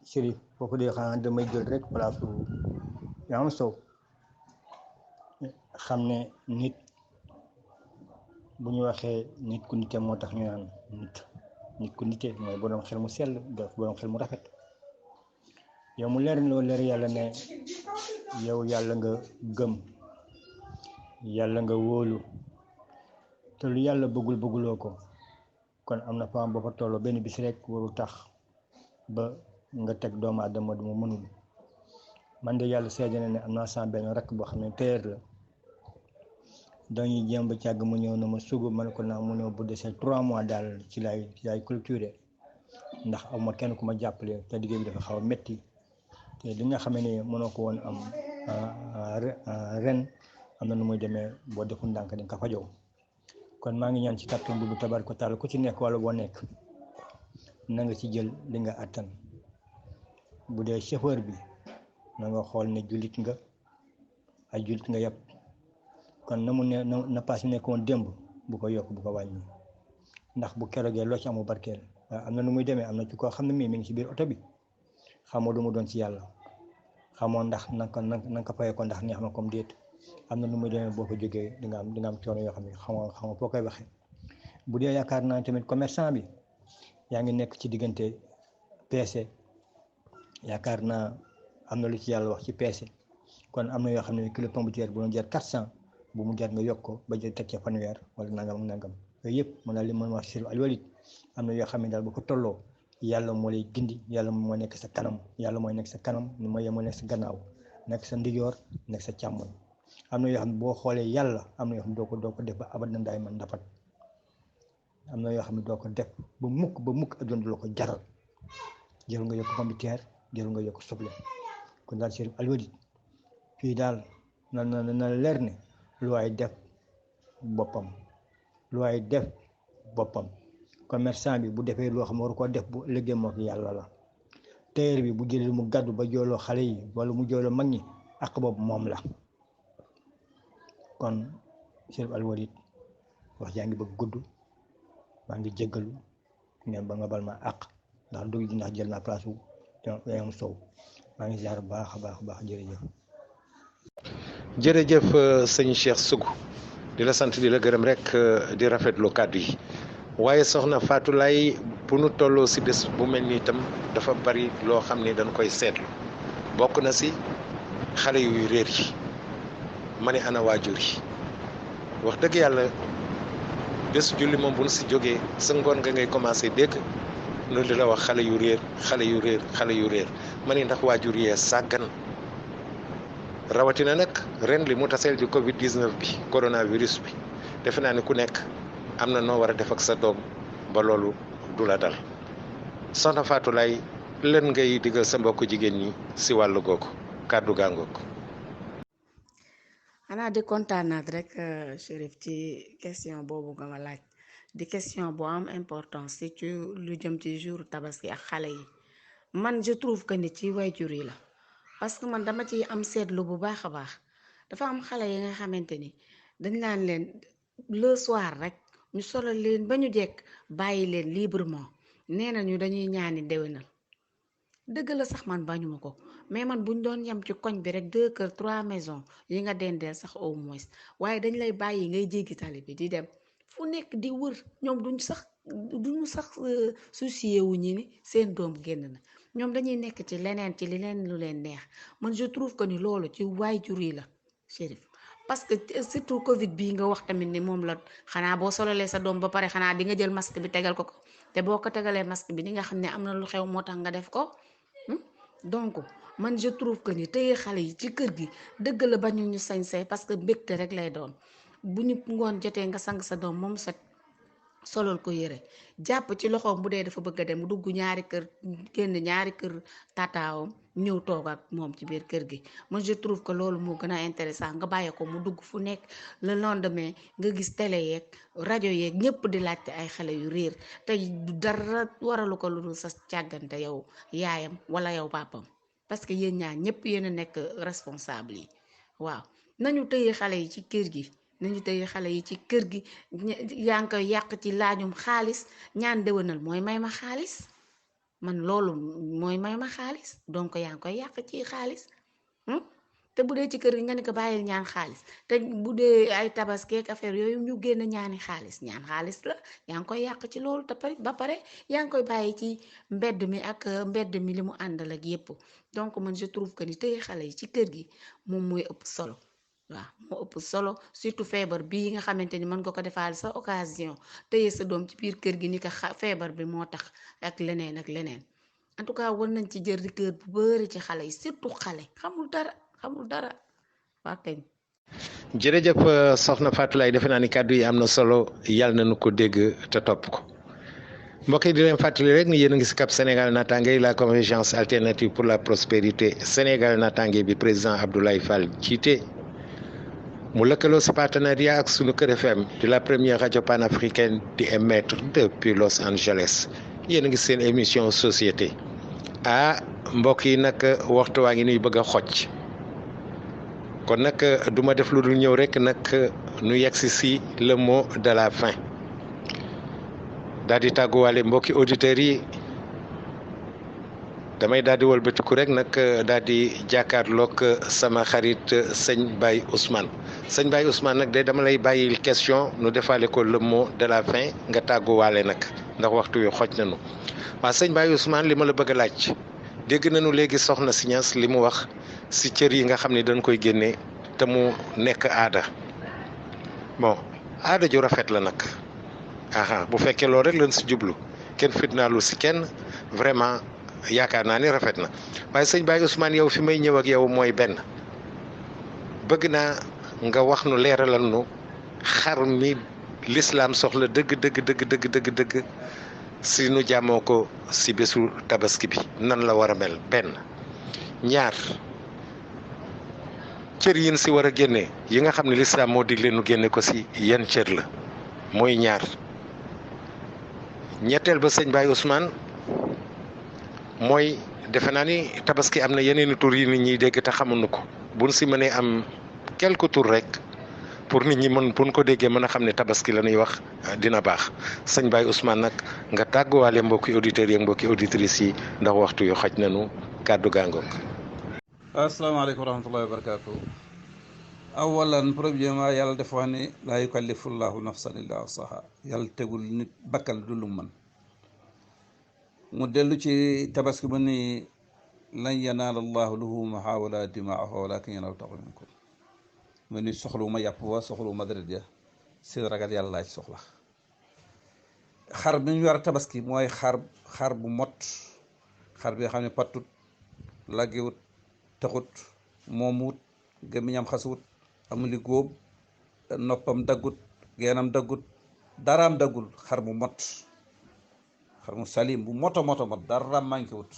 Chérif boo ko dee xanaa damay jël rek place yaa am sow xam ne nit bu ñu waxee nit ku nite moo tax ñu naan nit ku nite mooy borom xel mu sell def borom xel mu rafet yow mu leer loo leer yàlla ne yow yàlla nga gëm yàlla nga wóolu te lu yàlla bëgguloo ko kon am na fam boo fa tolloo benn bis rek waru tax ba nga teg doomu aadama du ma mënul man de yàlla seede na ne am naa sama benn rakk boo xam ne tailleur la dañuy jéem ba càgg mu ñëw na ma Sougou man ko naa mu ñëw bu desee 3 mois daal ci laay clôturé ndax am ma kenn ku ma jàppale te liggéey bi dafa xaw a métti te li nga xam ne mënoo ko woon am ren am na nu muy demee boo deful ndànk di nga ko fajoo kon maa ngi ñaan ci kàttan bu tabaaraka wa taala ku ci nekk wala boo nekk na nga ci jël li nga attan bu dee chauffeur bi na nga xool ne jullit nga ay jullit nga yàpp kon na mu ne na paas yi nekkoon démb bu ko yokk bu ko wàññi ndax bu keroogee loo ci amu barkeel am na nu muy demee am na ci koo xam ne mi ngi ci biir oto bi xamoo lu mu doon ci yàlla xamoo ndax na nga ko fayee ko ndax neex na comme déet am na nu muy demee boo ko jógee di nga am coono yoo xam ne xamoo foo koy waxee bu dee yaakaar naa tamit commerçant bi yaa ngi nekk ci diggante peese yaakaar naa am na lu ci yàlla wax ci peese kon am na yoo xam ne kilo pomme de terre bu doon jar 400 bu mu jar nga yokk ko ba jël teg ca fanweer wala nangam yooyu yëpp mën naa li mën wax Chérif Aliou Walid am na yoo xam ne daal bu ko tolloo yàlla moo lay gindi yàlla moo nekk sa kanam yàlla mooy nekk sa kanam mooy nekk sa gannaaw nekk sa ndijoor nekk sa càmmoñ am na yoo xam ne boo xoolee yàlla am na yoo xam ne doo ko def ba abadan daay man ndafat am na yoo xam ne doo ko def ba mukk adduna du la ko jaral jarul nga yokk pomme de terre jarul nga yokk soble kon daal Chérif Aliou Walid fii daal na leer ne lu waay def boppam commerçant bi bu defee loo xam ne waru koo def bu liggéey moo ko yàlla la tailleur bi bu jëlee mu gàddu ba jooloo xale yi wala mu jooloo mag ñi ak boobu moom la kon Chérif Aliou Walid wax jaa ngi bëgg gudd maa ngi jéggalu ngeen ba nga bal ma àq ndax dugg ji ndax jël naa place wu am sow maa ngi ziar baax a baax jërëjëf sëñ Cheikh Sougou di la sant di la gërëm rek di rafetlu kàddu yi waaye soxna Fatou Laye bu nu tolloo si bés bu mel ni itam dafa bari loo xam ne dañ koy seetlu bokk na si xale yuy réer yi ma ne ana waajur yi wax dëgg yàlla bés julli moom bu nu si jógee sa ngoon nga ngay commencé dégg loolu di la wax xale yu réer ma ne ndax waajur yee sàggan rawatina nag ren li mu taseel di Covid 19 bi coronavirus bi defe naa ne ku nekk am na noo war a def ak sa doom ba loolu du la dal soxna Fatou Laye lan ngay digal sa mbokk jigéen ñi si wàllu googu kàddu gàngoog. xanaa di kontaanaat rek Chérif ci question boobu nga ma laaj di question bu am importance ci lu jëm ci jour tabaski ak xale yi man je trouve que ni ci waajur yi la. parce que man dama ci am seetlu bu baax a baax dafa am xale yi nga xamante ni dañ naan leen le soir rek ñu solal leen ba ñu jekk bàyyi leen librement nee nañu dañuy ñaani déwénal dëgg la sax man bañuma ko mais man buñ doon yem ci koñ bi rek 2 kër 3 maisons yi nga dendeel sax au moins waaye dañ lay bàyyi ngay jéggi tali bi di dem fu nekk di wër ñoom duñu sax soucier wu ñi ni seen doom génn na ñoom dañuy nekk ci leneen ci li leen lu leen neex man je trouve que ni loolu ci waajur yi la Chérif parce que surtout Covid bii nga wax tamit ni moom la xanaa boo solalee sa doom ba pare xanaa di nga jël masque bi tegal ko te boo ko tegalee masque bi di nga xam ne am na lu xew moo tax nga def ko donc man je trouve que ni tëye xale yi ci kër gi dëgg la bañu ñu sañ-sañ parce que mbégte rek lay doon bu ñu ngoon jotee nga sang sa doom moom set solol ko yére jàpp ci loxoom bu dee dafa bëgg a dem dugg ñaari kër génn ñaari kër tataawam ñëw toog ak moom ci biir kër gi man je trouve que loolu moo gën a intéressant nga bàyyi ko mu dugg fu nekk le lendemain nga gis télé yeeg rajo yeeg ñëpp di laajte ay xale yu réer te dara waralu ko lu dul sa càggante yow yaayam wala yow papam parce que yéen ñaar ñëpp yéen a nekk responsable yi waaw nañu tëye xale yi ci kër gi nañu tëye xale yi ci kër gi yaa ngi koy yàq ci laajum xaalis ñaan déwénal mooy may ma xaalis man loolu mooy may ma xaalis donc yaa ngi koy yàq ci xaalis te bu dee ci kër gi nga ne ko bàyyil ñaan xaalis te bu dee ay tabaskeek affaire yooyu ñu génn ñaani xaalis ñaan xaalis la yaa ngi koy yàq ci loolu te ba pare yaa ngi koy bàyyi ci mbedd mi ak mbedd mi li mu àndal ak yépp donc man je trouve que ni tëye xale yi ci kër gi moom mooy ëpp solo waaw moo ëpp solo surtout feebar bii nga xamante ni mën nga ko defaal sa occasion tëye sa doom ci biir kër gi ni ko feebar bi moo tax ak leneen ak leneen en tout cas war nañ ci jël rigueur bu bari ci xale yi surtout xale xamul dara waa kañ. jërëjëf soxna Fatou Laye defe naa ni kàddu yi am na solo yàlla nañu ko dégg te topp ko mbokk yi di leen fàttali rek ni yéen a ngi si Cap Sénégal Natangué la convergence alternative pour la prospérité Sénégal Natangué bi président Abdoulaye Fall jiite mu lëkkaloo si partenariat ak sunu Kër FM di la première rajo panafricaine di émettre depuis Los Angeles yéen a ngi seen émission société mbokk yi nag waxtu waa ngi nuy bëgg a xocc kon nag du ma def lu dul ñëw rek nag nu yegsi si le mot de la fin daal di tàgguwaale mbokki auditeurs yi damay daal di wëlbatiku rek nag daal di jàkkaarloog sama xarit sëñ Baye Ousmane sëñ Baye Ousmane nag de dama lay bàyyil question nu defaale ko le mot de la fin nga tàgguwaale nag ndax waxtu wi xoj nañu waaw sëñ Baye Ousmane li ma la bëgg a laaj dégg nañu léegi soxna si Niass li mu wax si cër yi nga xam ne dañ koy génne te mu nekk aada bon aada ju rafet la nag bu fekkee loolu rek lañ si jublu kenn fitnaalu si kenn vraiment yaakaar naa ni rafet na waaye sëñ Baye Ousmane yow fi may ñëw ak yow mooy benn bëgg naa nga wax nu leeralal nu xar mi lislaam soxla dëgg si nu jàmmoo ko si bésu tabaski bi nan la war a mel benn ñaar cër yin si war a génne yi nga xam ne lislaam moo digle nu génne ko si yan cër la mooy ñaar ñetteel ba sëñ Baye Ousmane mooy defe naa ni tabaski am na yeneen tur yi nit ñi dégg te xamuñu ko buñ si mënee am quelque tur rek pour nit ñi mën buñ ko déggee mën a xam ne tabaski la ñuy wax dina baax sëñ Baye Ousmane nag nga tàgguwaale mbokki auditeurs yi ak mbokki auditrices yi ndax waxtu yu xaj nañu kàddu gaangoog. asalaamaaleykum wa rahmatullahi wa barakaatu. awalan premièrement yàlla dafa wax ne laa yukallifu llahu nafsan illa wusaha yàlla tegul nit bakkal du lu mën mu dellu ci tabaski ba ni lan yanaala allahu luhumaha wala dimaaha walakin yanaalu taqwa minkum mu ni soxluwuma yàpp wa soxluwuma deret ja seen ragal yàlla laa ci soxla xar bi ñu war a tabaski mooy xar bu mot xar bi nga xam ne pattut laggiwut taxut moomut gémmiñam xasuwut amuli góob noppam daggut geenam daggut daraam daggul xar mu mot xar mu salim bu moto dara manqué wut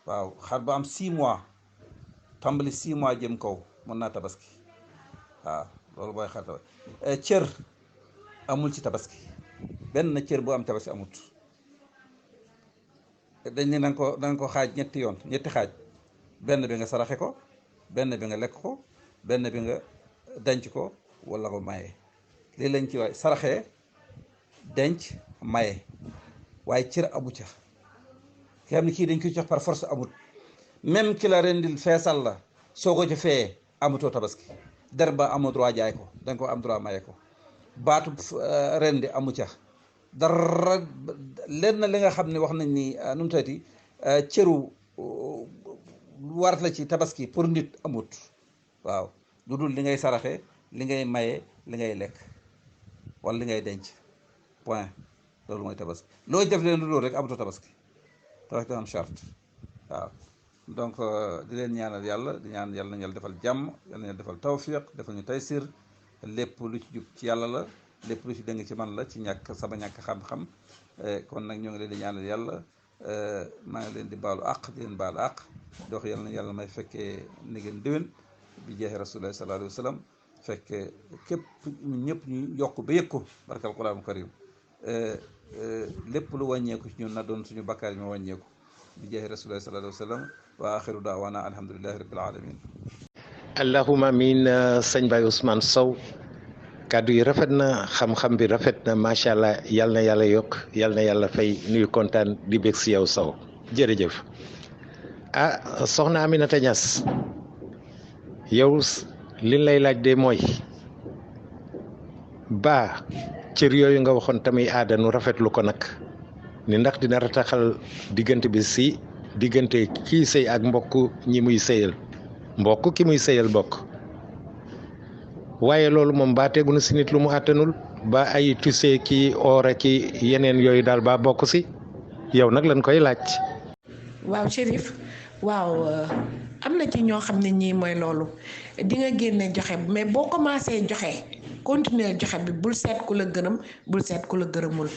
waaw xar bu am 6 mois tàmbali 6 mois jëm kaw mën naa tabaski waaw loolu booy xar tabaski cër amul ci tabaski benn cër bu am tabaski amut dañ ne danga ko xaaj ñetti xaaj benn bi nga saraxe ko benn bi nga lekk ko benn bi nga denc ko wala ko maye lii lañ ci waay saraxe denc maye waaye cër amu ca ki xam ne kii dañ koy jox par force amut même ki la rendil feesal la soo ko ci fee amutoo tabaski der ba amoo droit jaay ko danga ko am droit maye ko baatu rendi amu ca dara leen na li nga xam ne wax nañ ni nu mu tati cëru war la ci tabaski pour nit amut waaw lu dul li ngay saraxe li ngay maye li ngay lekk wala li ngay denc point loolu mooy tabaski looy def leen lu loolu rek amutoo tabaski tabaski am charte waaw donc di leen ñaanal yàlla di ñaan yàlla nañu yàlla defal jàmm yàlla nañu defal tawfiq defal ñu taysir lépp lu ci jub ci yàlla la, lépp lu ci dëng ci man la, ci sama ñàkk xam-xam. kon nag ñoo ngi leen di ñaanal yàlla, maa ngi leen di baalu àq di leen baalu àq dox yàlla na yàlla may fekkee ni ngeen déwén bi jeexee rasulullah sallallahu alayhi wa sallam, fekkee képp ñun ñëpp ñu yokk ba yëg ko barkal quraan karim. lépp lu wàññeeku ci ñun na doon suñu bakkaar yi ma wàññeeku bi jeexee rasulullah sallallahu alayhi wa sallam. wa axiru daawana alhamdulillahi rabbil alamin. allahumma amin. sëñ Baye Ousmane Sow, kàddu yi rafet na, xam-xam bi rafet na, macha allah. yal na yàlla yokk, yal na yàlla fay. nuyu kontaan di bég si yow Sow, jërëjëf. soxna Aminata Niass, yow li lay laaj de mooy ba cër yooyu nga waxoon tamit aada nu rafetlu ko nag, ni ndax dina rataxal diggante bi si diggante kii sëy ak mbokk ñi muy sëyal, mbokk ki muy sëyal bokk. waaye loolu moom baa tegu na si nit lu mu àttanul, ba ay tuse ki oora ki yeneen yooyu daal baa bokk si yow nag lañ koy laaj. waaw Chérif, waaw am na ci ñoo xam ne ñii mooy loolu, di nga génne joxe, mais boo commencé joxe continuer joxe bi, bul seet ku la gërëm, bul seet ku la gërëmul.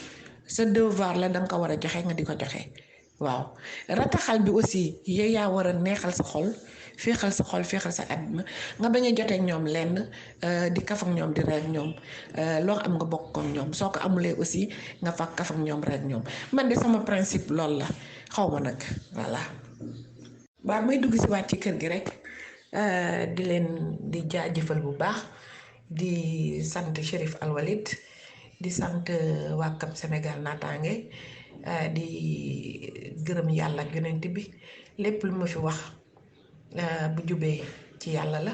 sa devoir la, danga ko war a joxe nga di ko joxe. waaw rataxal bi aussi yow yaa war a neexal sa xol, féexal sa xol, féexal sa àdduna, nga bañ a jotee ak ñoom lenn, di kaf ak ñoom, di reer ak ñoom. loo am nga bokk ak ñoom, soo ko amulee aussi nga fa kaf ak ñoom, reer ak ñoom. man de sama principe loolu la, xaw ma nag voilà. waaw may dugg si waat ci kër gi rek, di leen di jaajëfal bu baax, di sant Chérif Al Walid, di sant waa Cap Sénégal naataange, di gërëm yàlla ak yonent bi. lépp lu ma fi wax bu jubee ci yàlla la,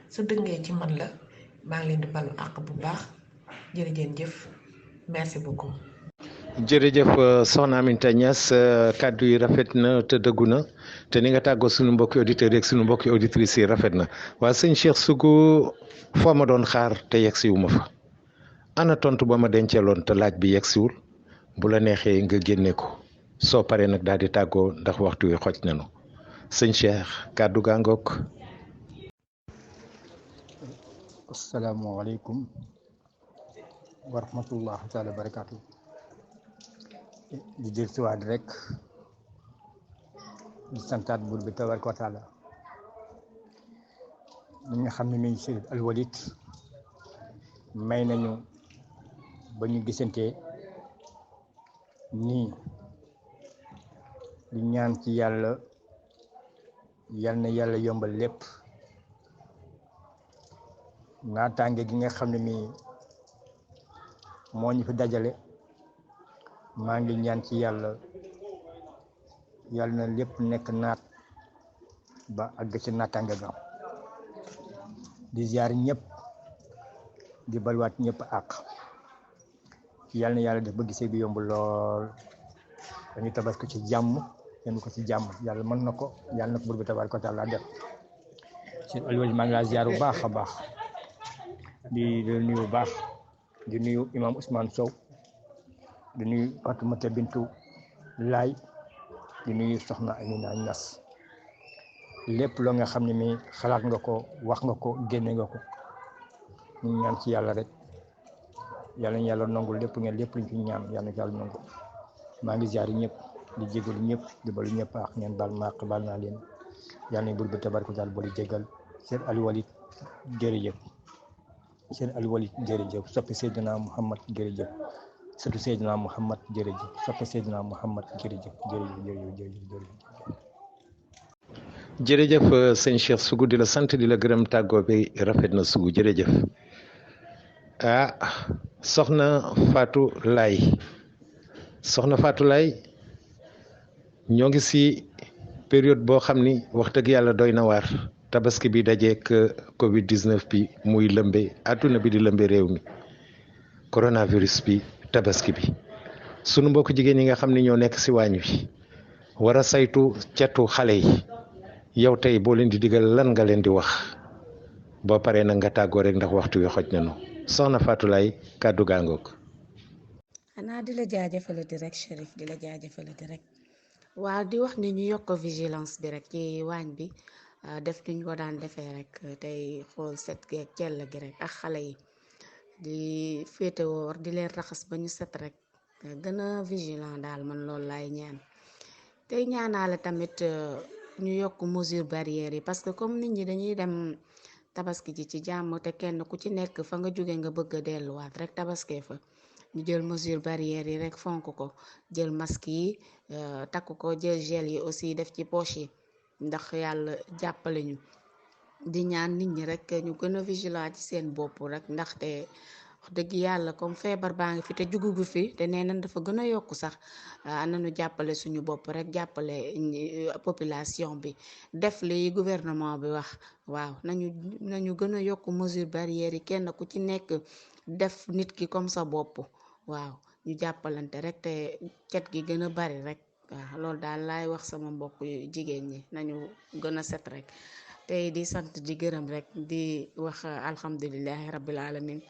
su dëngee ci man la. maa ngi leen di balu àq bu baax. jërëjëf, merci beaucoup. jërëjëf soxna Aminata Niass, kàddu yi rafet na te dëggu na, te ni nga tàggoo suñu mbokki auditeurs yi ak suñu mbokki auditrices yi rafet na. waa sëñ Cheikh Sougou, foo ma doon xaar te yegsi wu ma fa, ana tontu ba ma denceeloon te laaj bi yegsiwul. bu la neexee nga génne ko, soo paree nag daal di tàggoo ndax waxtu wi xoj nañu. sëñ Cheikh, kàddu gaa ngoog. asalaamaaleykum wa rahmatullah taala barakaatu. di jël siwaat rek di santaat buur bi tabaraka wa taala mi nga xam ne mi Chérif Al Walid may nañu ba ñu gisante nii, di ñaan ci yàlla, yal na yàlla yombal lépp. naataange gi nga xam ne mi moo ñu fi dajale, maa ngi ñaan ci yàlla, yal na lépp nekk naat ba àgg ci naataange ga. di ziar ñëpp, di balwaat ñëpp àq. yal na yàlla def ba gisee bi yomb lool, dañu tabaski ci jàmm, yéen ko ci jàmm, yàlla mën na ko, yàlla na ko buur bi tabaaraka wa taala def. ci Al Walid maa ngi laa ziar bu baax a baax, di nuyu bu baax, di nuyu imam Ousmane Sow, di nuyu Fatoumata Bintu Laay, di nuyu soxna Amina Niass. lépp loo nga xam ne mi xalaat nga ko, wax nga ko, génne nga ko, ñu ñaan ci yàlla rek, yàlla na yàlla nangul lépp ngeen, lépp luñ fi ñaan yàlla na yàlla nangu. maa ngi ziar ñëpp, di jégalu ñëpp, di balu ñëpp ak ngeen baal ma àq, baal naa leen. yàlla na buur bi tabaraka taala boole jégal. Chérif Al Walid jërëjëf, Chérif Al Walid jërëjëf, soppi Seydina Muhammad jërëjëf, sëtu Seydina Muhammad jërëjëf, soppi Seydina Muhammad jërëjëf, jërëjëf. jërëjëf sëñ Cheikh Sougou, di la sant, di la gërëm. tàggoo bi rafet na Sougou, jërëjëf. soxna Fatou Laye, soxna Fatou Laye, ñoo ngi si période boo xam ni wax dëgg yàlla doy na waar. tabaski bi dajeek Covid 19 bi muy lëmbe àdduna bi, di lëmbe réew mi, coronavirus bi, tabaski bi. sunu mbokk jigéen ñi nga xam ni ñoo nekk si waañ wi war a saytu catu xale yi, yow tey boo leen di digal lan nga leen di wax? boo paree nag nga tàggoo rek ndax waxtu wi xoj nañu. soxna Fatou Laye, kàddu gaangoog. xanaa di la jaajëfalati rek Chérif, di la jaajëfalati rek. waaw di wax ni ñu yokk vigilance bi rek ci waañ bi, def ni ñu ko daan defee rek, tey xool set geeg cell gi rek ak xale yi. di féetewoor di leen raxas ba ñu set rek gën a vigilant daal man loolu laay ñaan tey ñaanaale tamit ñu yokk mesure barrière yi parce que comme nit ñi dañuy dem tabaski ji ci jàmm te kenn ku ci nekk fa nga jóge nga bëgg a delluwaat rek tabaskee fa ñu jël mesure barrière yi rek fonk ko jël masque yi takk ko jël gel yi aussi def ci poche yi ndax yàlla jàppale ñu di ñaan nit ñi rek ñu gën a vigilant ci seen bopp rek ndaxte wax dëgg yàlla comme feebar baa ngi fi te jugugu fi te nee nañ dafa gën a yokku sax nañu jàppale suñu bopp rek jàppale population bi def li gouvernement bi wax waaw nañu gën a yokk mesure barrière yi kenn ku ci nekk def nit ki comme sa bopp waaw ñu jàppalante rek te cet gi gën a bari rek waaw loolu daal laay wax sama mbokk jigéen ñi nañu gën a set rek tey di sant di gërëm rek di wax alhamdulilahi rabbil alamin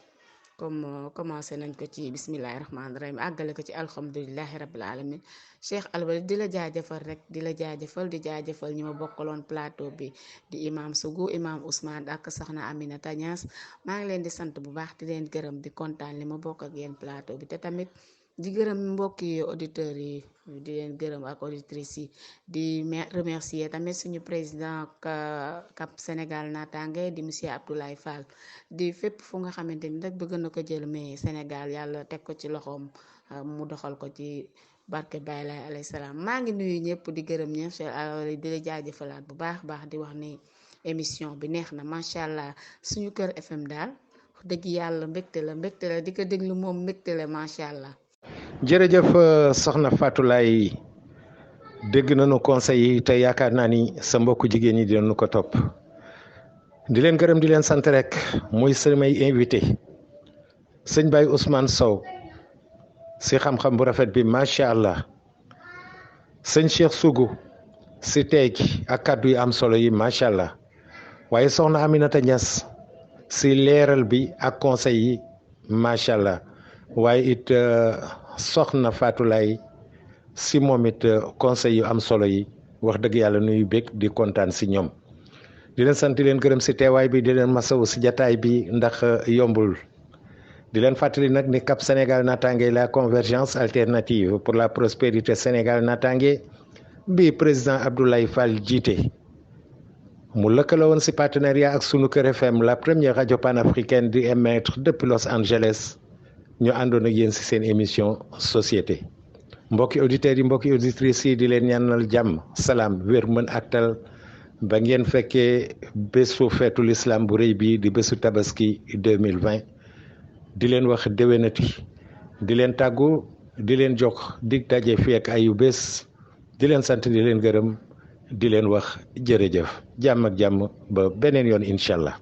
comme commencé nañ ko ci bismillahi rahmaani rahim àggale ko ci alhamdulilahi rabbil alamin Cheikh Albali di la jaajëfal rek di la jaajëfal di jaajëfal ñi ma bokkaloon plateau bi di imam Sougou imam Ousmane ak soxna Aminata Niass maa ngi leen di sant bu baax di leen gërëm di kontaan li ma bokk ak yéen plateau bi te tamit di gërëm mbokki auditeurs yi di leen gërëm ak auditrices yi di remercier tamit suñu président Cap Sénégal naataange di monsieur Abdoulaye Fall di fépp fu nga xamante ni rek bëgg na ko jël mais Sénégal yàlla teg ko ci loxoom mu doxal ko ci barke Baye Laye alayhi salaam maa ngi nuyu ñëpp di gërëm ñëpp di la jaajëfalaat bu baax di wax ni émission bi neex na macha allah suñu Kër FM daal wax dëgg yàlla mbégte la di ko déglu moom mbégte la macha allah. jërëjëf soxna Fatou Laye dégg nañu conseil yi te yaakaar naa ni sa mbokku jigéen ñi dinañu ko topp di leen gërëm di leen sant rek muy samay invité sëñ Baye Ousmane Sow si xam-xam bu rafet bi macha allah sëñ Cheikh Sougou si tey gi ak kàddu yi am solo yi macha allah waaye soxna Aminata Niass si leeral bi ak conseil yi macha allah waaye it soxna Fatou Laye si moom it conseil yu am solo yi wax dëgg yàlla nuyu bég di kontaan si ñoom di leen sant di leen gërëm si teewaay bi di leen masawu si jataay bi ndax yombul di leen fàttali nag ni Cap Sénégal naataange la convergence alternative pour la prospérité Sénégal naataange bi président Abdoulaye Fall jiite mu lëkkaloo woon si partenariat ak sunu Kër FM la première radio panafricaine di émettre depuis Los Angeles ñu àndoon ak yéen si seen émission société mbokki auditeurs yi mbokki auditrices yi di leen ñaanal jàmm salaam wér mën ak tal ba ngeen fekkee bésu feetu l'islam bu rëy bi di bésu tabaski 2020 di leen wax déwénati di leen tàggu di leen jox dig daje fii ak ayu bés di leen sant di leen gërëm di leen wax jërëjëf jàmm ak jàmm ba beneen yoon incha allah.